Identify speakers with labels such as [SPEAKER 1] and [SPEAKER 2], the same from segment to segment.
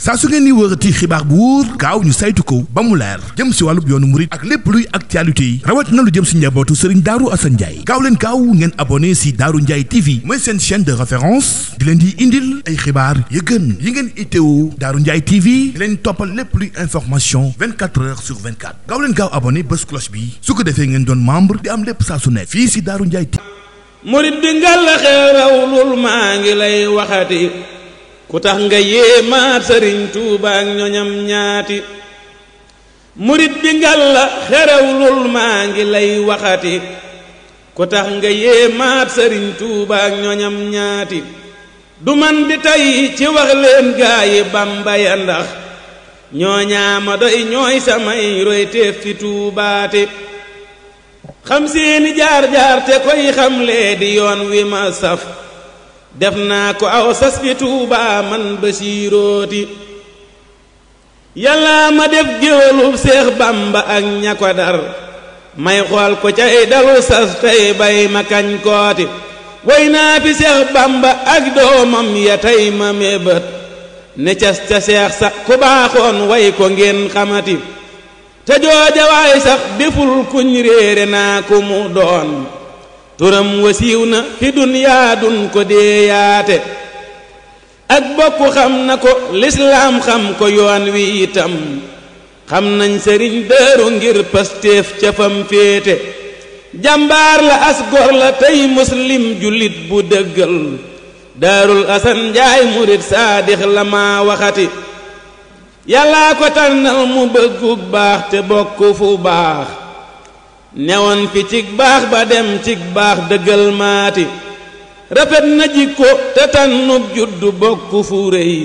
[SPEAKER 1] saa su ngeen ni wërati xibaar bu wóor gaaw ñu saytu ko ba mu leer jëm si wàllub yoonu murit ak lépp luy actualité yi rawat na lu jëm si njabootu Serigne Darou Assane Ndiaye gaaw leen gaaw ngeen abonné si Darou Ndiaye TV mooy seen chaîne de référence di leen di indil ay xibaar yu gën yi ngeen itteewu Darou Ndiaye TV di leen toppal lépp luy information 24 heures sur 24 gaaw leen gaaw abonné bés cloche bi su ko defee ngeen doon membre di am lépp saa su ne fii si Darou Ndiaye TV.
[SPEAKER 2] murit bi ngalla xeerawlul maa ngi lay waxati ku tax nga yéemaat Sëriñ Tuuba ak ñoñam ñaati murit bi ngalla xeerawlul maa ngi lay waxati ku tax nga yéemaat Sëriñ Tuuba ak ñoñam ñaati du man di tey ci wax leen gaayi Bamba ya ndax ñoo ñaama doy ñooy samay royteef fi tuubaate xam seeni jaar-jaar te koy xamlee di yoon wi ma saf def naa ko aw sas fi Tuubaa man Basiirooti yàlla ma def géwalub Seex Bamba ak ña ko dar may xool ko cay dalu sas tey bay ma kañ kooti way naa fi Seex Bamba ak doomam ya tey ma mébét ne cas ca seex sa ku baaxoon way ko ngeen xamati te jooja waay sax deful kuñ réere naa ku mu doon turam wasiiw na fi dunyaa dun ko deeyaate ak bokku xam na ko lislaam xam ko yoon wi itam xam nañ sëriñ Daaru ngir pastéef ca fam féete jàmbaar la as gor la tey muslim jullit bu dëggal Daarul Asan Njaay murit saadix la maa waxati yàllaa ko tànnal mu bëggug baax te bokk fu baax newoon fi cig baax ba dem cig baax dëggal maati rafet na jikko te tànnub juddu bokk fu rëy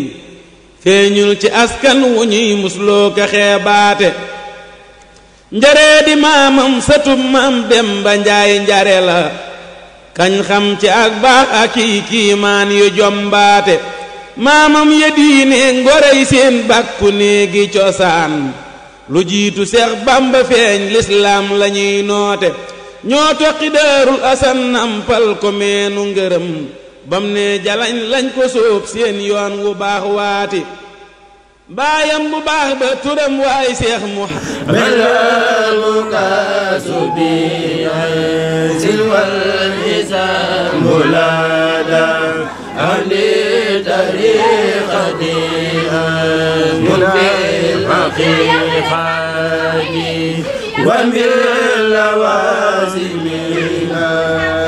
[SPEAKER 2] feeñul ci askan wu ñuy musloo ka xeebaate njaree di maamam satub maam Demba Njaay njare la kañ xam ci ak baax ak kiimaan yu jombaate maamam ya diine ngorey seen bàkku néegi cosaan lu jiitu Seex Bamba feeñ lislaam lañuy noote ñoo toqi Daarul Asan nampal ko meenu ngërëm bam ne jalañ lañ ko sóob seen yoon wu baax waati baayam bu baax ba turam waay Seex Muhammad
[SPEAKER 3] ومن لوازمها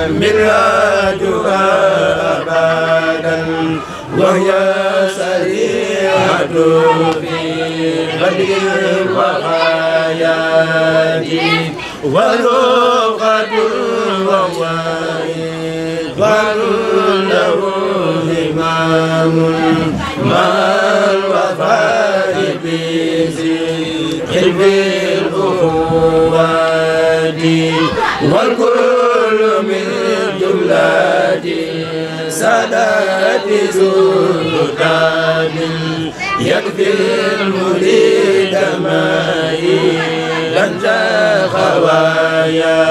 [SPEAKER 3] من راجها أبدا وهي سريعة في غدر وخيال ولغة وواعظ له همام مع الوفاء بذكر والكل من جملة سادات زلطان يكفي المريد ما لنت خوايا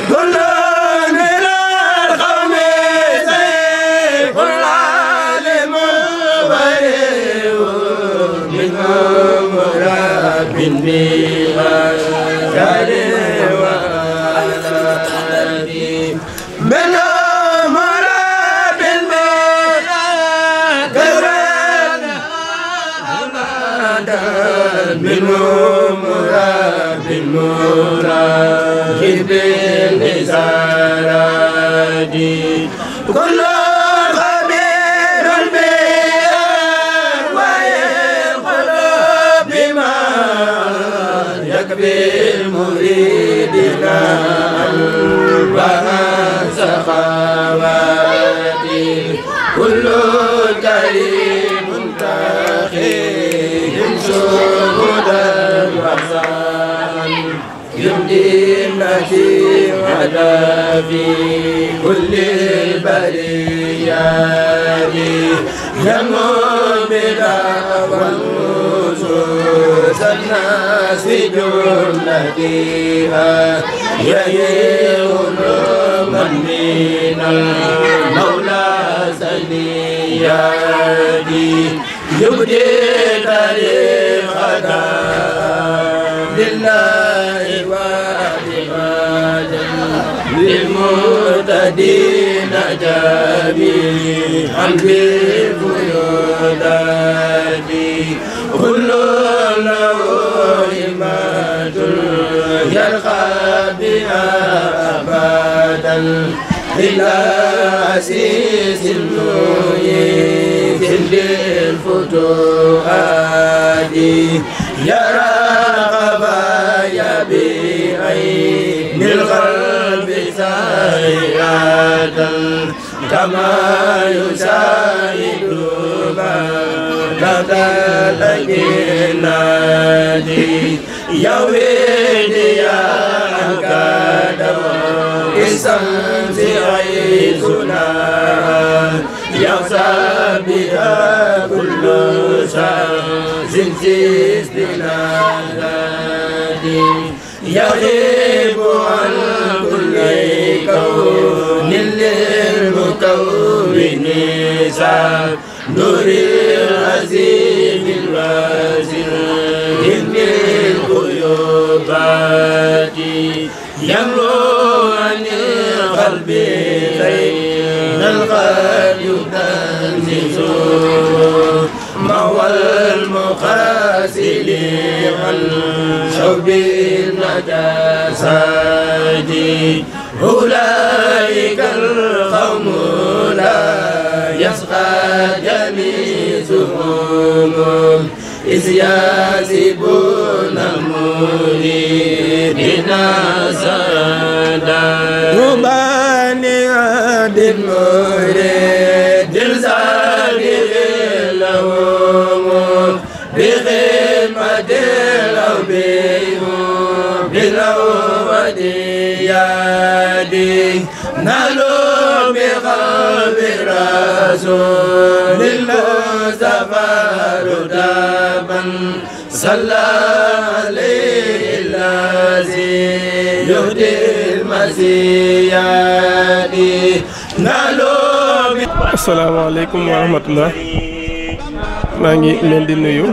[SPEAKER 3] كل من القوم سيف العالم بريء منهم رب بها كل خبير والقلوب بما يكفي المريدنا سخاواتي كل كريم تخيم شهودا وحسان يمدينا في هدفي كل البريات يمر بنا ونصوص الناس جملتها يهيئ من المولى سنيادي يبدي طريقنا لله وبغادا للمهتدين جميعا بالفيودات كل له همة يلقى بها أبدا إلا عزيز المهيب للفتوحات يرى خفايا بعين القلب سيئة كما يشاهد بعد الجنات يويد يا كادر الشمس عيسنا يخشى بها كل شمس سيستنا يغيب عن كل كون للمكون سعد نور العزيز الواسع إن الغيوبات يملو عن القلب خير القلب تنزل مهوى المقاسل عن شوب النجاسات أولئك القوم لا يسقى جميعهم إذ يحسبون المريدين سادا رباني عبد المريد الزاهر لهم بخدمة الأوبيهم بالأوديات نالوا بقلب رسول المصطفى ردابا صلى عليه الذي يهدي المسيحات نالوا.
[SPEAKER 4] asalaamaaleykum wa rahmatullah maa ngi leen di nuyu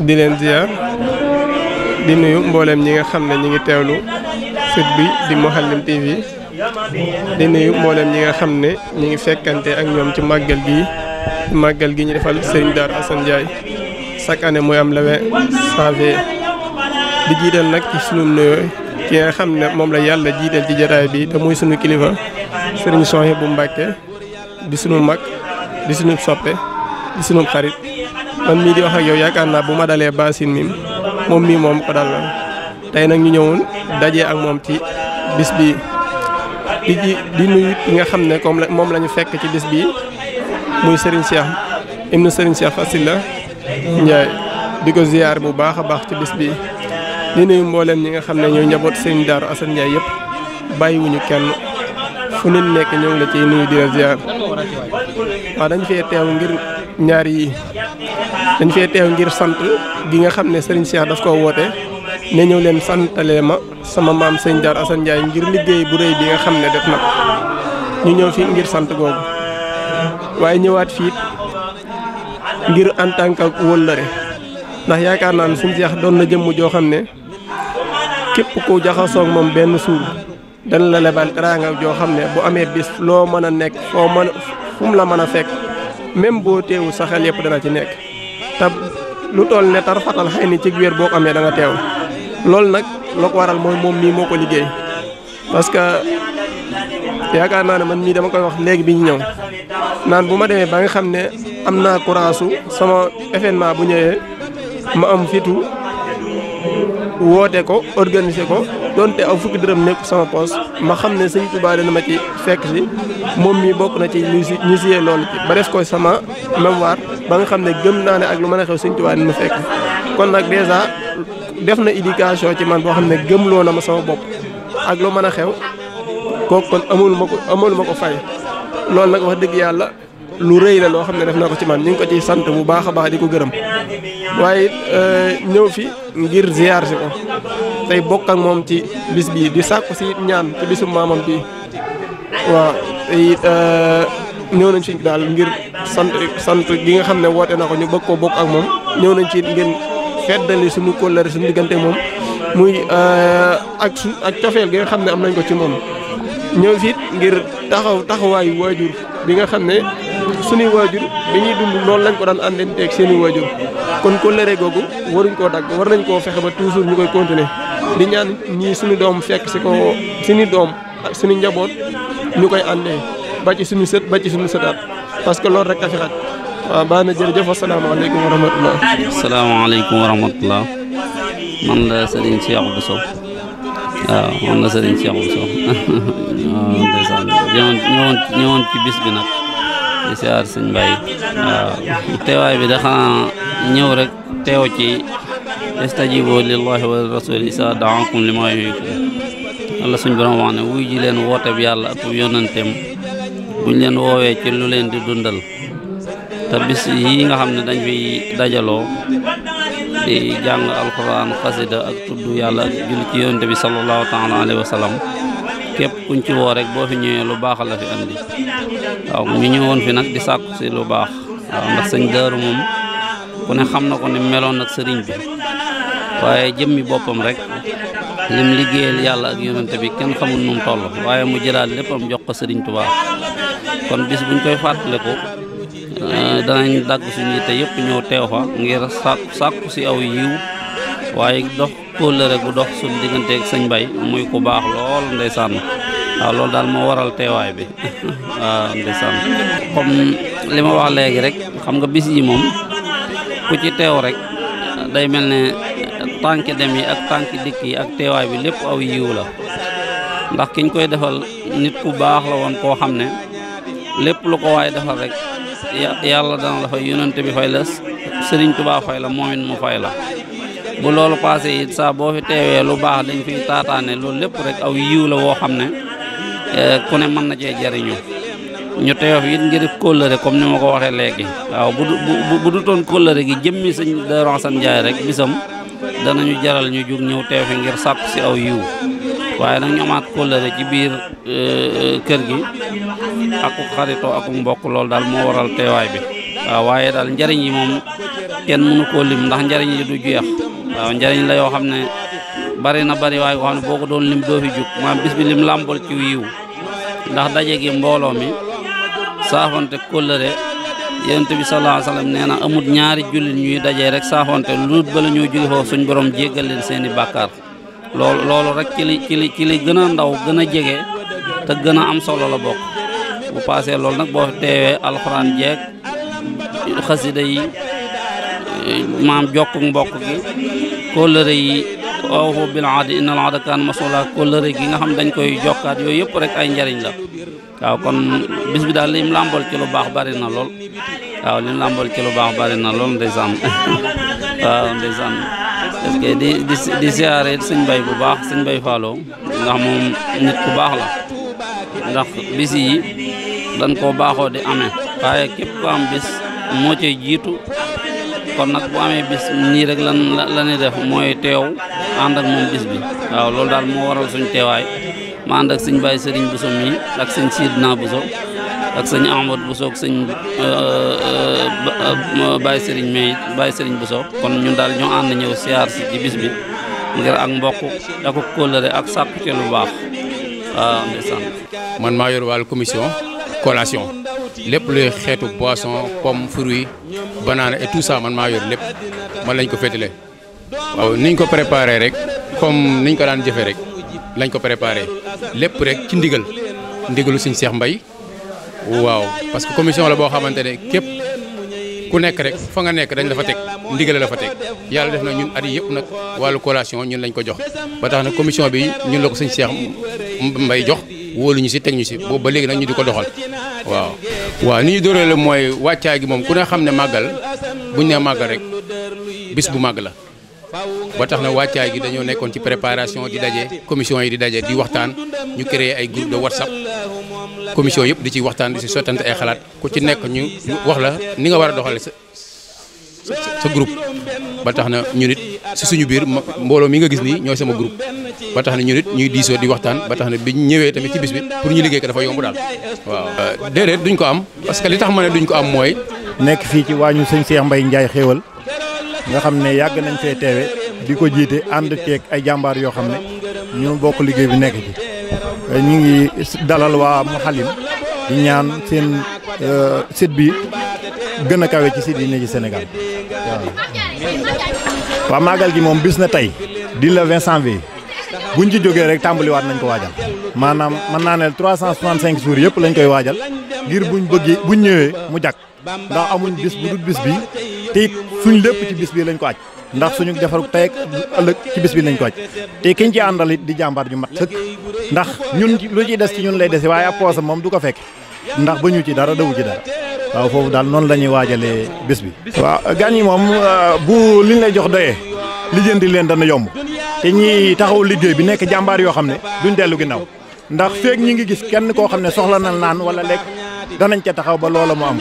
[SPEAKER 4] di leen ziar di nuyu mboolem ñi nga xam ne ñi ngi teewlu site bi di Mouhalim TV di nuyu mboolem ñi nga xam ne ñi ngi fekkante ak ñoom ci màggal gi ñu defal Serigne Darou Assane Ndiaye chaque année muy am le 20 janvier di jiital nag ci sunu nuyoo ki nga xam ne moom la yàlla jiital ci jotaay bi te muy sunu kilifa Serigne Souhaïbou Mbacké di sunu mag di sunu soppe di sunu xarit man mii di wax ak yow yaakaar naa bu ma dalee Bassine mim moom mii moom ko dal la tey nag ñu ñëwoon dajee ak moom ci bis bi di nuyu ki nga xam ne comme moom la ñu fekk ci bis bi muy Serigne Cheikh ibnu Serigne Cheikh Fassila Ndiaye di ko ziar bu baax a baax ci bis bi di nuyu mboolem ñi nga xam ne ñooy njaboot Serigne Darou Assane Ndiaye yëpp bàyyiwuñu kenn fu nit nekk ñoo ngi la ciy nuyu di la ziar waaw dañ fee teew ngir ñaar yi dañ fee teew ngir sant gi nga xam ne Serigne Cheikh daf koo woote ne ñëw leen santalee ma sama maam Serigne Darou Assane Ndiaye ngir liggéey bu rëy bi nga xam ne def na ñu ñëw fi ngir sant googu waaye ñëwaat fii ngir en tant que wóllëre ndax yaakaar naa ne Serigne Cheikh doon na jëmm joo xam ne képp ku jaxasoo ak moom benn suur dana la lebal teraanga joo xam ne bu amee bis loo mën a nekk foo mën fu mu la mën a fekk même boo teewul sa xel yëpp dana ci nekk te lu toll ne tar fatal xëy ni ci wér boo ko amee da nga teew loolu nag loo ko waral mooy moom mii moo ko liggéey parce que yaakaar naa ne man mii dama koy wax léegi bi ñu ñëw naan bu ma demee ba nga xam ne am naa courage su sama événement bu ñëwee ma am fitu woote ko organiser ko donte aw fukki dërëm nekk sama poos ma xam ne Sëñ Tuubaa dana ma ci fekk si moom mii bokk na ci ñu siyee loolu ci ba def ko sama mémoire ba nga xam ne gëm naa ne ak lu mën a xew Sëñ Tuubaa dina ma fekk kon nag dèjà def na éducation ci man boo xam ne gëmloo na ma sama bopp ak lu mën a xew kooku kon amul ma ko fay loolu nag wax dëgg yàlla lu rëy la loo xam ne def na ko ci man ñu ngi ko ciy sant bu baax a baax di ko gërëm waaye ñëw fi ngir ziar si ko tey bokk ak moom ci bis bii di sàkku si ñaan ci bisu maamam bi waaw tey ñëw nañ ci daal ngir sant gi nga xam ne woote na ko ñu bëgg koo bokk ak moom ñëw nañ ci ngir feddali suñu kóllëre suñu diggante moom muy ak cofeel gi nga xam ne am nañ ko ci moom ñëw fiit ngir taxawaayu waajur bi nga xam ne suñuy waajur bi ñuy dund loolu lañ ko daan àndanteeg seeni waajur kon kóllëre googu waruñ koo dagg war nañ koo fexe ba toujours ñu koy continuer di ñaan ñii suñu doom fekk si ko suñu doom ak suñu njaboot ñu koy àndee ba ci suñu sët ba ci suñu sëtaat parce que loolu rek a fi xaj waaw baax na jërëjëf asalaamaaleykum wa rahmatullah.
[SPEAKER 5] asalaamaaleykum wa rahmatullah man la Serigne Cheikh Bousso waaw man la Serigne Cheikh Bousso waaw ndeysaan ñëwoon ci bis bi nag di siyaar sëñ Mbaye waaw teewaay bi da xanaa ñëw rek teew ci istajibu lillahi wa rasuli isa daakum li ma yuhyikum walla suñ borom wax ne wuy ji leen woote bi yàlla ak yonanteem buñ leen woowee ci lu leen di dundal te bis yi nga xam ne dañ fiy dajaloo di jàng alquran xasida ak tudd yàlla ak julli ci yonante bi sallallahu taala alayhi wa sallam képp kuñ ci woo rek boo fi ñëwee lu baax la fi andi waaw ñu ñëwoon fi nag di sàkku si lu baax waaw ndax sëñ Daaru moom ku ne xam na ko ni meloon nag sëriñ bi waaye jëmmi boppam rek lim liggéeyal yàlla ak yonante bi kenn xamul nu mu toll waaye mu jëlaat léppam jox ko sëriñ Tuubaa kon bis buñ koy fàttaliku danañ dagg suñu yitte yëpp ñëw teew fa ngir sàkku si aw yiw waaye dox kóllëre gu dox suñu diggante ak sëñ Bay muy ku baax lool ndeysaan waaw loolu daal moo waral teewaay bi waaw ndeysaan comme li ma wax léegi rek xam nga bis yi moom ku ci teew rek day mel ne tànki dem yi ak tànki dikk yi ak teewaay bi lépp aw yiw la ndax kiñ koy defal nit ku baax la woon koo xam ne lépp lu ko waay defal rek yàlla dana la fay yonante bi fay la Sëriñ Tuubaa fay la moom it mu fay la bu loolu passé it saa boo fi teewee lu baax dañ fiy taataane loolu lépp rek aw yiw la woo xam ne ku ne mën na cee jariñu ñu teew fi it ngir kóllëre comme ni ma ko waxee léegi waaw bu du toon kóllëre gi jëmmi sëñ Daaru Asan Njaay rek bisam danañu jaral ñu jug ñëw teew fi ngir sàkku si aw yiw waaye nag ñu amaat kóllëre ci biir kër gi aku xaritoo aku mbokk loolu daal moo waral teewaay bi waaw waaye daal njariñ yi moom kenn mënu koo lim ndax njariñ yi du jeex waaw njariñ la yoo xam ne bari na bari waaye koo xam ne boo ko doon lim doo fi jug maanaam bis bi lim làmbol ci yiw ndax daje gi mbooloo mi saafante kóllëre yonent bi sallallahu alayhi wa sallam nee na amut ñaari jullit ñuy dajee rek saafante lu bala ñoo jóge foofu suñ borom jéggal leen seeni bàkkaar loolu rek ci li gën a ndaw gën a jege te gën a am solo la bokk bu paasee loolu nag boo fi teewee alxuraan jeeg xasida yi maam jokk mbokk gi kóllëre yi awfu bil ahdi innal ahda kaana mas'uula kóllëre gi nga xam dañ koy jokkaat yooyu yëpp rek ay njariñ la waaw kon bis bi daal lim làmbool ci lu baax bari na lool waaw lim làmbool ci lu baax bari na lool ndeysaan waaw ndeysaan parce que di siyaare sëñ Bay bu baax sëñ Bay Fallou ndax moom nit ku baax la ndax bis yi dañ koo baaxoo di amee waaye képp ku am bis moo cay jiitu kon nag bu amee bis nii rek la ñuy def mooy teew ànd ak moom bis bi waaw loolu daal moo waral suñ teewaay ma ànd ak sëñ Baye Serigne Bousso mi ak sëñ Sidna Bousso ak sëñ Ahmad Bousso ak sëñ Baye Serigne mi Baye Serigne Bousso kon ñun daal ñoo ànd ñëw siyaar si ci bis bi ngir ak mbokk ak kóllëre ak sàkku ci lu baax waaw ndeysaan
[SPEAKER 6] man maa yor wàllu commission collation lépp luy xeetu boisson pomme fruit banane et tout ça man maa yor lépp man lañ ko féetale waaw niñ ko préparé rek comme niñ ko daan jëfee rek lañ ko préparé lépp rek ci ndigalu sëñ Cheikh Mbaye waaw parce que commission la boo xamante ne képp ku nekk rek fa nga nekk dañ la fa teg ndigale la fa teg yàlla def na ñun at yi yëpp nag wàllu collation ñun lañ ko jox ba tax na commission bi ñun la ko sëñ Cheikh Mbaye jox wóolu ñu si teg ñu si boobu ba léegi nag ñu di ko doxal waaw ni ñu dóorale mooy wàccaay gi moom ku ne xam ne màggal buñ ne màggal rek bis bu màgg la ba tax na wàccaay gi dañoo nekkoon ci préparation di daje commission yi di daje di waxtaan ñu créé ay groupe de WhatsApp commission yëpp di ci waxtaan di si sottante ay xalaat ku ci nekk ñu wax la ni nga war a doxale sa groupe ba tax na ñu nit si suñu biir mbooloo mi nga gis nii ñooy sama groupe ba tax na ñu nit ñuy diisoo di waxtaan ba tax na biñ ñëwee tamit ci bis bi pour ñu liggéey ko dafa yomb daal waaw. déedéet duñ ko am parce que li tax ma ne duñ ko am mooy.
[SPEAKER 7] nekk fii ci waañu sëñ Cheikh Mbaye Ndiaye xéewal nga xam ne yàgg nañ fee teewe di ko jiite ànd ceeg ay jàmbaar yoo xam ne ñu bokk liggéey bi nekk ci ñu ngi dalal waa Mouhalim di ñaan seen site bi gën a kawe ci site yi ne ci Sénégal waaw màggal gi moom bis na tey di le 20 janvier buñ ci jógee rek tàmbaliwaat nañ ko waajal maanaam mën naa ne 365 jours yëpp lañ koy waajal ngir buñ ñëwee mu jag ndax amuñ bis bu dul bis bi te it suñ lépp ci bis bi lañ ko aj ndax suñu defaru tey ak ëllëg ci bis bi lañ ko aj te kiñ ci àndal it di jàmbaar ju mat sëkk ndax ñun lu ciy des ci ñun lay dese waaye ab poosam moom du ko fekk ndax ba ñu ci dara dawu ci dara waaw foofu daal noonu la ñuy waajalee bis bi. waaw gan yi moom bu liñ lay jox doyee lijjanti leen dana yomb te ñi taxaw liggéey bi nekk jàmbaar yoo xam ne duñ dellu ginnaaw ndax feeg ñi ngi gis kenn koo xam ne soxla na naan wala lekk danañ ca taxaw ba loola mu am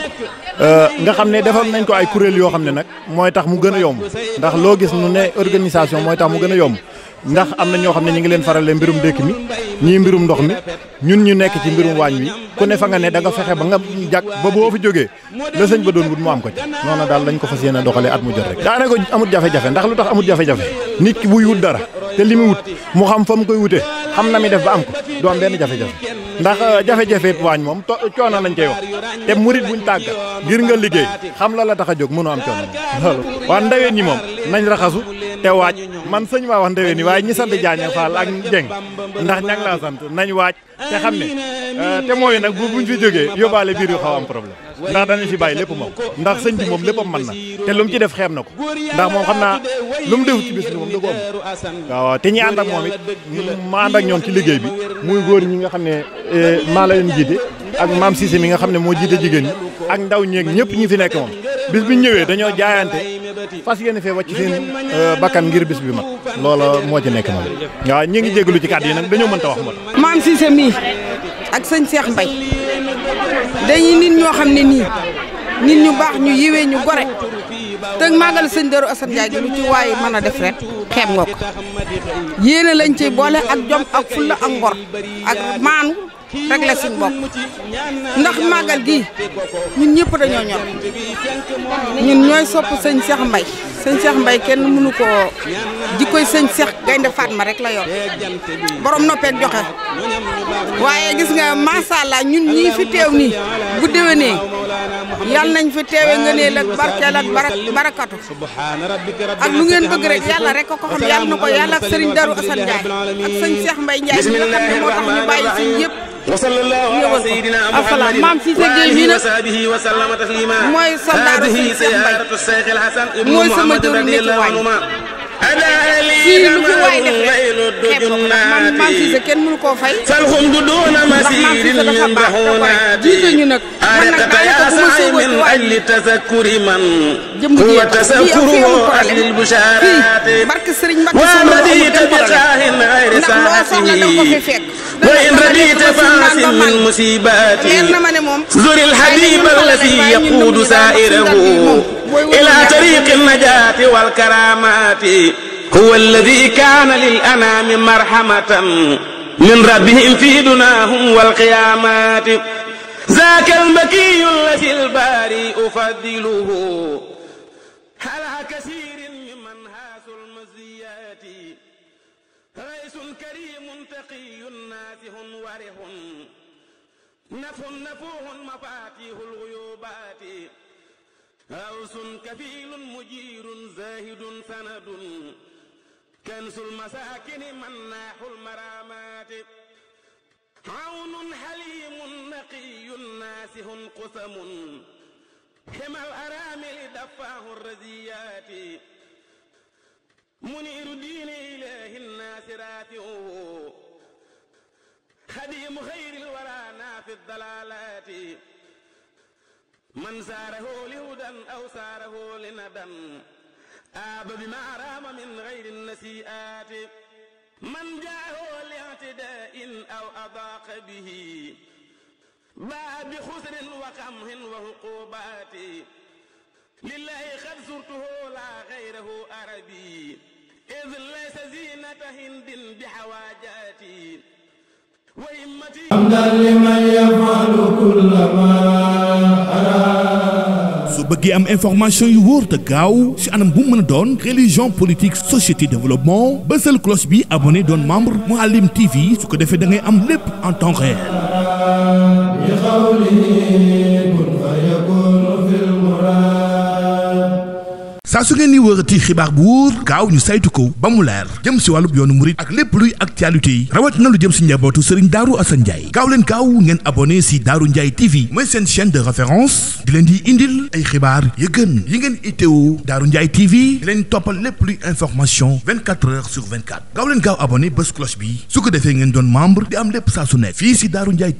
[SPEAKER 7] nga xam ne defal nañ ko ay kuréel yoo xam ne nag mooy tax mu gën a yomb ndax loo gis nu ne organisation mooy tax mu gën a yomb ndax am na ñoo xam ne ñi ngi leen farale mbirum dëkk mi ñii mbirum ndox mi ñun ñu nekk ci mbirum waañ wi ku ne fa nga ne da nga fexe ba nga jàkk ba boo fi jógee la sëñ ba doon wut mu am ko ci noonu daal lañ ko fas yéene doxalee at mu jot rek daanaka amut jafe-jafe ndax lu tax amut jafe-jafe nit ki buy wut dara te li mu wut mu xam fa mu koy wutee xam na mi def ba am ko du am benn jafe-jafe ndax jafe-jafe waañ moom coono lañ koy wax te murit buñ tàggat ngir nga liggéey xam la la tax a jóg mënoo am coono loolu waa ndaween ñi moom nañ raxasu te waaj man sëñ maa wax ndewee ni waaye ñi sant Jaañ Faal ak Jeng ndax ña ngi laa sant nañ waaj te xam ne te mooy nag buñ fi jógee yóbbaale biir yu xaw am problème ndax danañ fi bàyyi lépp moom ndax sëñ bi moom léppam mën na te lu mu ci def xeeb na ko ndax moom xam naa lu mu defu ci bis bi moom da ko am waaw te ñi ànd ak moom it ma ànd ak ñoom ci liggéey bi muy góor ñi nga xam ne maa la leen jiite ak maam Cissé mi nga xam ne moo jiite jigéen ñi ak ndaw ñeeg ñëpp ñi fi nekk moom bis bi ñëwee dañoo jaayante fas yéene fee wàcc seen bakkan ngir bis bi mag loola moo ci nekk moom waaw ñi ngi jégalu ci kàddu yi nag dañoo mënta wax moo tax
[SPEAKER 8] maam Cissé mii ak sëñ Cheikh Mbaye dañuy nit ñoo xam ne nii nit ñu baax ñu yiwee ñu gore te màggal sëñ Darou Assane Ndiaye gi lu ci waaye mën a def rek xeeb nga ko yéene lañ ci boole ak jom ak fulla ak ngor ak maanu rek la suñ bopp ndax màggal gi ñun ñëpp dañoo ñor ñun ñooy sopp sëñ Cheikh Mbaye sëñ Cheikh Mbaye kenn mënu ko jikkoy sëñ Cheikh Gaynde Fatma rek la yor borom noppeek joxe waaye gis nga macha allah ñun ñii fi teew nii bu déwénee yàlla nañ fi teewe ngëneel ak barkeel ak barakatu ak lu ngeen bëgg rek yàlla rek ko xam yàlla na ko yàlla ak sëriñ Darou Assane Ndiaye ak sëñ Cheikh Mbaye Ndiaye mi nga xam ne moo tax ñu bàyyi suñ yëpp asalaam maam Cissé Gueye mii nag mooy soldaaru sëñ Cheikh Mbaye mooy sama jëwriñ ne ci waañ fii lu fi waay def rek xeeb ko ndax maam Cissé kenn mënu koo fay ndax maam Cissé dafa baax te gore jiite ñu nag man nag daanaka bu ma sóoboo ci waañ jëm ji fii ak fii amul problème fii barke Serigne Mbacke Sow amul benn problème ndax loo soxla da nga ko fi fekk
[SPEAKER 3] من مصيباتي زر الحبيب الذي يقود سائره إلى طريق النجاة والكرامات هو الذي كان للأنام مرحمة من ربهم في دناهم والقيامات ذاك المكي الذي الباري أفضله على كثير ممن هاس المزيات رئيس كريم تقي ناسه ورح نفوه مفاتيح الغيوبات غوث كفيل مجير زاهد سند كنس المساكن مناح المرامات عون حليم نقي ناسه قسم حمى الأرامل دفاه الرزيات منير دين إله الناس رافعه خديم خير الورى نافي الضلالات من ساره لهدى أو ساره لندى آب بما رام من غير النسيئات من جاءه لاعتداء أو أضاق به باء بخسر وقمه وعقوبات lillahi xad surtuhu la gayrahu arabi id laysa zinata hindin bi hawajati wa himmati amdan liman yafalu kullama ara.
[SPEAKER 1] su bëggee am information yu wóor te gaaw ci anam bu mën a doon religion politique société développement bësal cloche bi abonné doon membre Mouhalim TV su ko defee da ngay am lépp en temps réel. saa su ngeen di wërati xibaar bu wóor gaaw ñu saytu ko ba mu leer jëm si wàllub yoonu murit ak lépp luy actualité yi rawatina lu jëm si njabootu Serigne Darou Assane Ndiaye gaaw leen gaaw ngeen abonné si Darou Ndiaye TV mooy seen chaîne de référence di leen di indil ay xibaar yu gën yi ngeen itteewu Darou Ndiaye TV di leen toppal lépp luy information 24 heures sur 24 gaaw leen gaaw abonné bés cloche bi su ko defee ngeen doon membre di am lépp saa su nekk fii si Darou Ndiaye